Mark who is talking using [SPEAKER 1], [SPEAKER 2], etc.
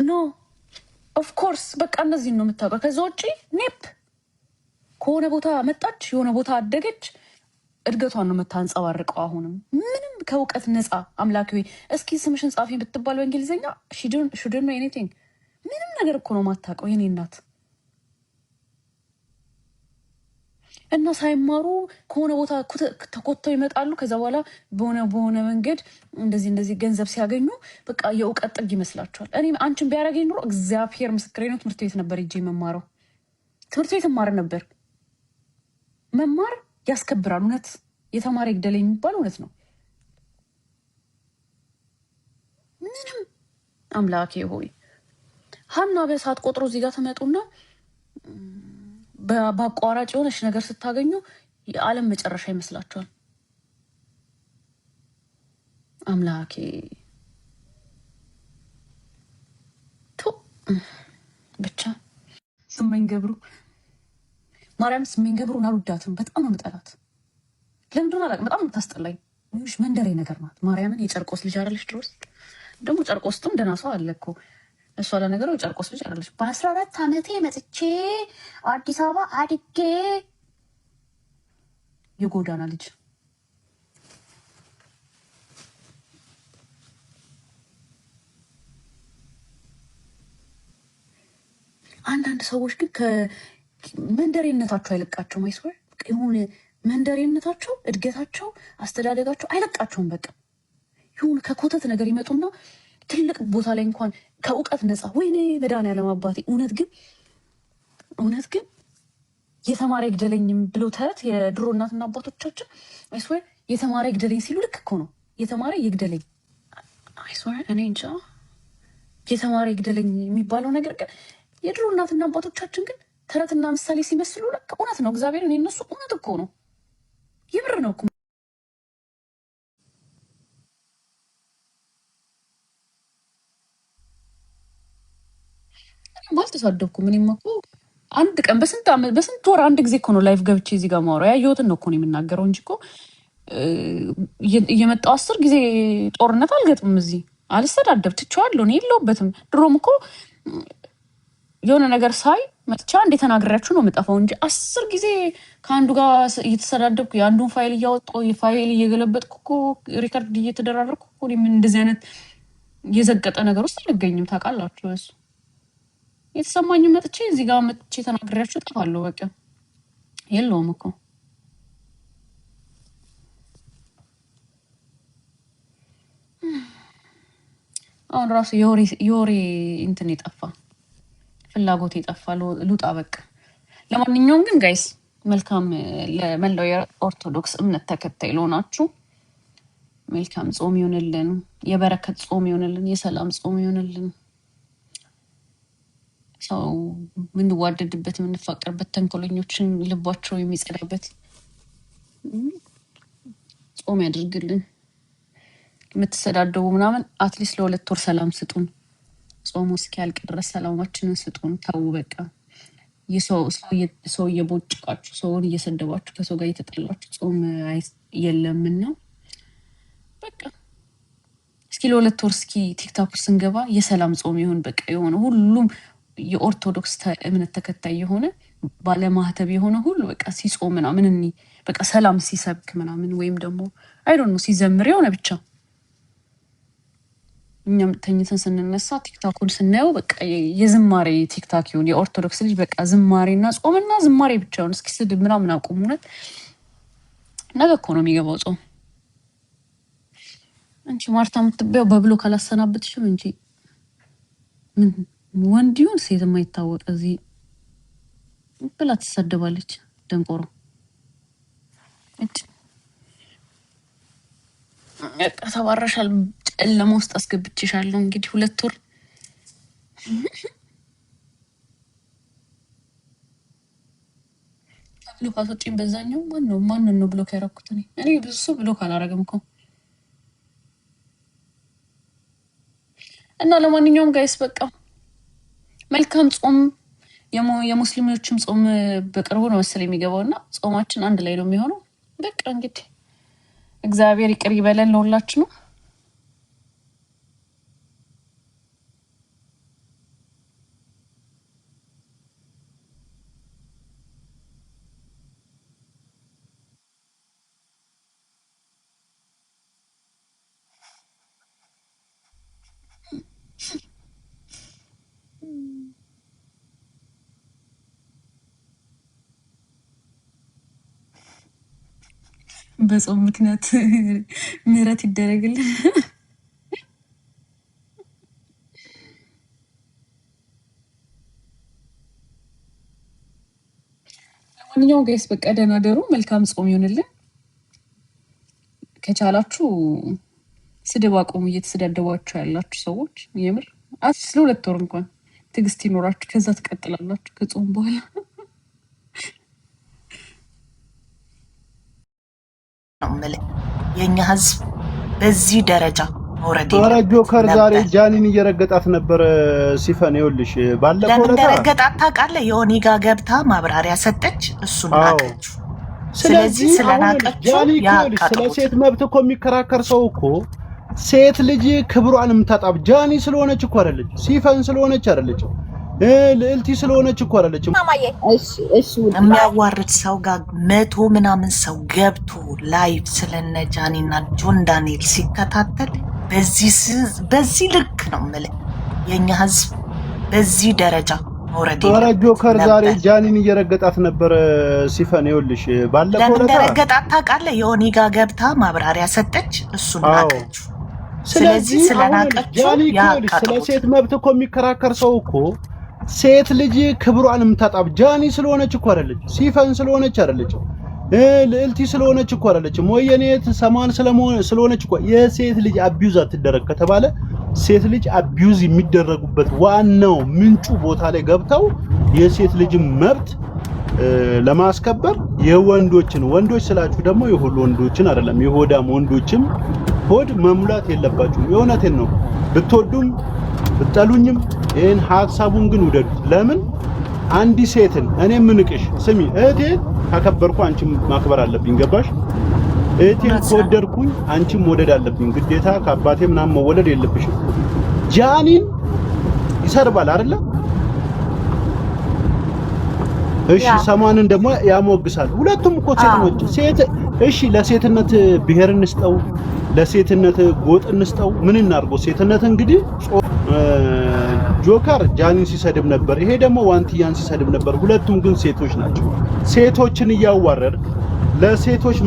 [SPEAKER 1] No, of course በቃ እነዚህን ነው የምታውቀው። ከዛ ውጭ ኔፕ ከሆነ ቦታ መጣች፣ የሆነ ቦታ አደገች፣ እድገቷን ነው የምታንጸባርቀው። አሁንም ምንም ከእውቀት ነፃ። አምላኪ ወይ እስኪ ስምሽን ጻፊ ብትባል በእንግሊዝኛ she don't know anything፣ ምንም ነገር እኮ ነው የማታውቀው የኔ እናት። እና ሳይማሩ ከሆነ ቦታ ተኮተው ይመጣሉ። ከዛ በኋላ በሆነ በሆነ መንገድ እንደዚህ እንደዚህ ገንዘብ ሲያገኙ በቃ የእውቀት ጥግ ይመስላቸዋል። እኔ አንቺን ቢያደርገኝ ኑሮ እግዚአብሔር ምስክሬ ነው፣ ትምህርት ቤት ነበር ሄጄ የምማረው። ትምህርት ቤት እማር ነበር። መማር ያስከብራል። እውነት የተማረ ይግደለኝ የሚባል እውነት ነው። ምንም አምላኬ ሆይ ሀና በሰዓት ቆጥሮ እዚህ ጋር ትመጡና በአቋራጭ የሆነች ነገር ስታገኙ የዓለም መጨረሻ ይመስላችኋል። አምላኬ ቱ ብቻ ስመኝ ገብሩ ማርያም ስመኝ ገብሩን አልወዳትም። በጣም ነው የምጠላት። ለምንድን አላውቅም። በጣም የምታስጠላኝ መንደሬ ነገር ናት። ማርያምን የጨርቆስ ልጅ አይደለች። ድሮስ ደግሞ ጨርቆስጥም ደህና ሰው አለ እኮ። እሷ ለነገሩ የጨርቆስ ልጅ አይደለች። በ14 ዓመቴ መጥቼ አዲስ አበባ አድጌ የጎዳና ልጅ። አንዳንድ ሰዎች ግን ከመንደሬነታቸው አይለቃቸውም። I swear የሆነ መንደሬነታቸው፣ እድገታቸው፣ አስተዳደጋቸው አይለቃቸውም። በቃ የሆነ ከኮተት ነገር ይመጡና ትልቅ ቦታ ላይ እንኳን ከእውቀት ነፃ። ወይኔ መድኃኒዓለም አባቴ። እውነት ግን እውነት ግን የተማረ ይግደለኝም ብሎ ተረት የድሮ እናትና አባቶቻችን I swear የተማረ ይግደለኝ ሲሉ ልክ እኮ ነው። የተማረ ይግደለኝ I swear እኔ እንጃ። የተማረ ይግደለኝ የሚባለው ነገር ግን የድሮ እናትና አባቶቻችን ግን ተረትና ምሳሌ ሲመስሉ ልክ እውነት ነው። እግዚአብሔር እኔ እነሱ እውነት እኮ ነው፣ የምር ነው እኮ። አልተሳደብኩም። እኔም እኮ አንድ ቀን በስንት ዓመት በስንት ወር አንድ ጊዜ እኮ ነው live ገብቼ እዚህ ጋር ማውራው። ያየሁትን ነው እኮ ነው የምናገረው እንጂ እኮ እየመጣሁ 10 ጊዜ ጦርነት አልገጥምም። እዚህ አልሰዳደብ፣ ትቼዋለሁ። እኔ የለሁበትም። ድሮም እኮ የሆነ ነገር ሳይ መጥቻ እንዴ ተናግሬያችሁ ነው የምጠፋው እንጂ 10 ጊዜ ከአንዱ ጋር እየተሰዳደብኩ የአንዱን ፋይል እያወጣሁ ፋይል እየገለበጥኩ እኮ record እየተደራረኩ እኮ እኔ ምን እንደዚህ አይነት የዘገጠ ነገር ውስጥ አልገኝም። ታውቃላችሁ፣ እሱ የተሰማኝ መጥቼ እዚህ ጋር መጥቼ ተናግሬያችሁ እጠፋለሁ። በቃ የለውም እኮ። አሁን ራሱ የወሬ እንትን የጠፋ ፍላጎት የጠፋ ልውጣ በቃ። ለማንኛውም ግን guys መልካም ለመላው የኦርቶዶክስ እምነት ተከታይ ለሆናችሁ መልካም ጾም ይሁንልን፣ የበረከት ጾም ይሁንልን፣ የሰላም ጾም ይሁንልን። ሰው የምንዋደድበት የምንፋቀርበት፣ ተንኮለኞችን ልቧቸው የሚጸዳበት ጾም ያድርግልን። የምትሰዳደቡ ምናምን at least ለ2 ወር ሰላም ስጡን። ጾሙ እስኪያልቅ ድረስ ሰላማችንን ስጡን። ተው በቃ። ሰው እየቦጭቃችሁ ሰውን እየሰደባችሁ ከሰው ጋር እየተጠላችሁ ጾም የለምና በቃ እስኪ ለ2 ወር እስኪ ቲክቶክ ስንገባ የሰላም ጾም ይሁን። በቃ የሆነ ሁሉም የኦርቶዶክስ እምነት ተከታይ የሆነ ባለማህተብ የሆነ ሁሉ በቃ ሲጾም ምናምን እኒ በቃ ሰላም ሲሰብክ ምናምን ወይም ደግሞ I don't know ሲዘምር የሆነ ብቻ እኛም ተኝተን ስንነሳ ቲክቶኩን ስናየው በቃ የዝማሬ ቲክቶክ ይሁን። የኦርቶዶክስ ልጅ በቃ ዝማሬና ጾምና ዝማሬ ብቻ ይሁን። እስኪ ስድብ ምናምን አቁሙ። እውነት ነገ እኮ ነው የሚገባው ጾም። አንቺ ማርታ የምትበያው በ block አላሰናብትሽም እንጂ ምን ወንድ ይሁን ሴት የማይታወቅ እዚህ ብላ ትሰደባለች። ደንቆሮ እጭ በቃ ተባረሻል። ጨለማ ውስጥ አስገብቼሻለሁ። እንግዲህ 2 ወር block አስወጪኝ። በዛኛው ማነው ማንን ነው block ያደረኩት? እኔ ብዙ ሰው block አላረግም እኮ። እና ለማንኛውም guys በቃ መልካም ጾም። የሙስሊሞችም ጾም በቅርቡ ነው መሰለኝ የሚገባው እና ጾማችን አንድ ላይ ነው የሚሆነው። በቃ እንግዲህ እግዚአብሔር ይቅር ይበለን ለሁላችንም። በጾም ምክንያት ምህረት ይደረግልን። ለማንኛውም guys በቃ ደህና ደሩ። መልካም ጾም ይሆንልን። ከቻላችሁ ስድብ አቁሙ። እየተሰዳደባችሁ ያላችሁ ሰዎች የምር ለ2 ወር እንኳን ትዕግስት ይኖራችሁ፣ ከዛ ትቀጥላላችሁ ከጾም በኋላ።
[SPEAKER 2] ነው የምልህ። የእኛ ህዝብ በዚህ ደረጃ መውረድ
[SPEAKER 3] ኧረ
[SPEAKER 2] የለበትም
[SPEAKER 3] ጆከር ዛሬ
[SPEAKER 2] ነበር።
[SPEAKER 3] ጃኒን እየረገጣት ነበር ሲፈን። ይኸውልሽ ባለፈው
[SPEAKER 2] ለምን
[SPEAKER 3] ለታ
[SPEAKER 2] እንደረገጣት ታውቃለህ? የሆኒ ጋ ገብታ ማብራሪያ ሰጠች፣ እሱን ናቀችው። ስለዚህ
[SPEAKER 3] ስለዚህ አሁን
[SPEAKER 2] ስለናቀችው
[SPEAKER 3] ጃኒ እኮ ይኸውልሽ ስለ
[SPEAKER 2] ያቃጥሉት
[SPEAKER 3] ሴት መብት እኮ የሚከራከር ሰው እኮ ሴት ልጅ ክብሯን የምታጣብ ጃኒ ስለሆነች እኮ አይደለች፣ ሲፈን ስለሆነች አይደለች፣ ልዕልቲ ስለሆነች እኮ አይደለች።
[SPEAKER 4] ማማዬ
[SPEAKER 5] እሺ እሺ ውድ
[SPEAKER 2] የሚያዋርድ ሰው ጋር 100 ምናምን ሰው ገብቶ live ስለነ ጃኒና ጆን ዳንኤል ሲከታተል በዚህ ልክ ነው የምልህ። የእኛ ህዝብ በዚህ ደረጃ መውረድ
[SPEAKER 3] ኧረ
[SPEAKER 2] የለበትም
[SPEAKER 3] ጆከር ዛሬ
[SPEAKER 2] ነበር።
[SPEAKER 3] ጃኒን እየረገጣት ነበር ሲፈን። ይኸውልሽ ባለፈው
[SPEAKER 2] ለምን
[SPEAKER 3] ለታ
[SPEAKER 2] እንደረገጣት ታውቃለህ? የሆኒ ጋ ገብታ ማብራሪያ ሰጠች፣ እሱን ናቀችው። ስለዚህ
[SPEAKER 3] ስለዚህ አሁን
[SPEAKER 2] ስለናቀችው
[SPEAKER 3] ጃኒ እኮ ይኸውልሽ ስለ
[SPEAKER 2] ያቃጥሉት።
[SPEAKER 3] ሴት መብት እኮ የሚከራከር ሰው እኮ ሴት ልጅ ክብሯን የምታጣብ ጃኒ ስለሆነች እኮ አይደለች፣ ሲፈን ስለሆነች አይደለች፣ ልዕልቲ ስለሆነች እኮ አይደለችም፣ ወየኔት ሰማን ስለሆነች እኮ። የሴት ልጅ abuse አትደረግ ከተባለ ሴት ልጅ abuse የሚደረጉበት ዋናው ምንጩ ቦታ ላይ ገብተው የሴት ልጅ መብት ለማስከበር የወንዶችን፣ ወንዶች ስላችሁ ደግሞ የሁሉ ወንዶችን አይደለም፣ የሆዳም ወንዶችም ሆድ መሙላት የለባችሁም። የእውነቴን ነው። ብትወዱም ብትጠሉኝም ይህን ሀሳቡን ግን ውደዱት። ለምን አንዲት ሴትን እኔ ምንቅሽ ስሚ፣ እህቴን ካከበርኩ አንቺም ማክበር አለብኝ። ገባሽ? እህቴን ከወደድኩኝ አንቺም መውደድ አለብኝ ግዴታ። ከአባቴ ምናምን መወለድ የለብሽም። ጃኒን ይሰርባል አይደለ? እሺ፣ ሰማንን ደግሞ ያሞግሳል። ሁለቱም እኮ ሴት ሴት። እሺ፣ ለሴትነት ብሔር እንስጠው፣ ለሴትነት ጎጥ እንስጠው፣ ምን እናድርገው? ሴትነት እንግዲህ ጆከር ጃኒን ሲሰድብ ነበር፣ ይሄ ደግሞ ዋንትያን ሲሰድብ ነበር። ሁለቱም ግን ሴቶች ናቸው። ሴቶችን እያዋረድክ ለሴቶች